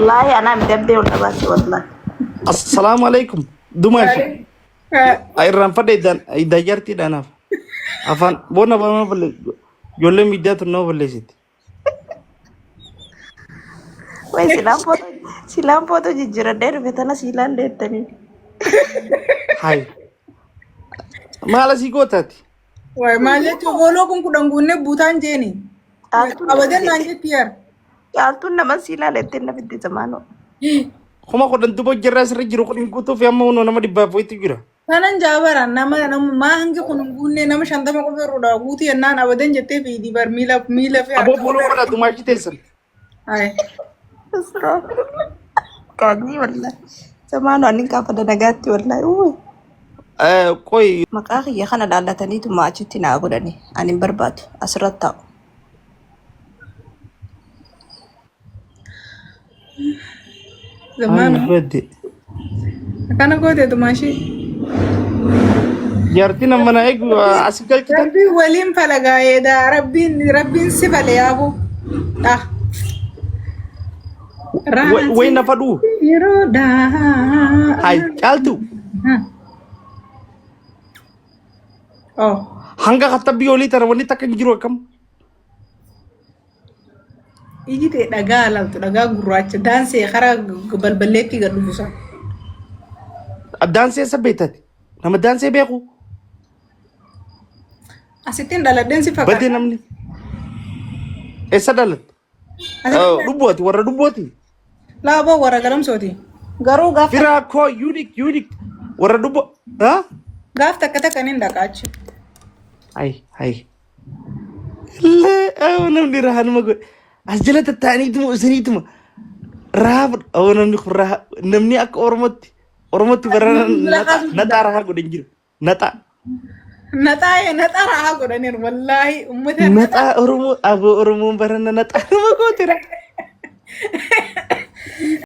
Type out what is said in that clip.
Wallaahi anaa miti abdee ol dhabaate wallaahi. Assalaamu alaikum. Dumaashi. Irraanfadhe iddaa jaartiidha anaaf. Afaan boona nama balle ijoollee miidiyaa tun nama balleessiti. Way silaan footoo silaan footoo jijjiiradhee dhufe tana siilaan deettanii. Hayi. Maal asii gootaati? Waay maal jechuun hooloo kun 10 guunnee buutaan jeeni. Caaltuun nama Abadan naan fidde. jetti yaar. Caaltuun nama sii ilaalettee na fidde zamaanoo. 10,000 duba jirraa sirri jiru kun hin guutuuf amma hunoo nama dhibbaaf wayitu jira. Kanan jaabara nama nama maa hangi kun hin guunnee nama 50 qofa irraa guutuu jennaan abadan jettee fiidi bar miila miila fi Aboo harka foloo godhaa dumaashii teessan. Ay. Qaanii wallahi. Zamaanoo ani gaafa nagaatti wallahi. Uuy. Qoy Maqaa kiyya kana laallataniituma achitti naa godhani. Ani hin barbaadu. Asirratti taa'u. Zammaana. Ay, badde. Akkana goote tumaashii. Jaartiin amma na eegu asi galchitan. Rabbiin waliin falagaa eedaa rabbiin rabbiin si fale yaaboo. Ah. Way na fadhuu. Yeroo daa. Hay caaltu. Oh. Hanga kattabbii olii tana wanni takka hin jiru akkam. Iji tee dhagaa laaltu dhagaa gurraacha daansee karaa balballeetti gad dhufu san. Daansee eessa beektati? Nama daansee beeku? Asittiin dhaladheen si Badee fakkaata. namni. Eessa dhalatte? Asittiin Dhubbooti warra dhubbooti. laaboo warra galamsooti. Garuu gaafa Firaa koo yuunik yuunik warra dhubbo. Haa? Gaaf takka takka nin dhaqa achi. Ay ay. Illee namni rahaa nama godhe. As jala tattaa'aniituma usaniituma rahaa fudhu. Awoo namni kun rahaa namni akka Oromootti Oromootti barana naxaa rahaa godhe hin jiru. Naxaa. Naxaa naxaa rahaa godhaniiru wallaahi uummata Naxaa Oromoo aboo Oromoon barana naxaa nama gootera.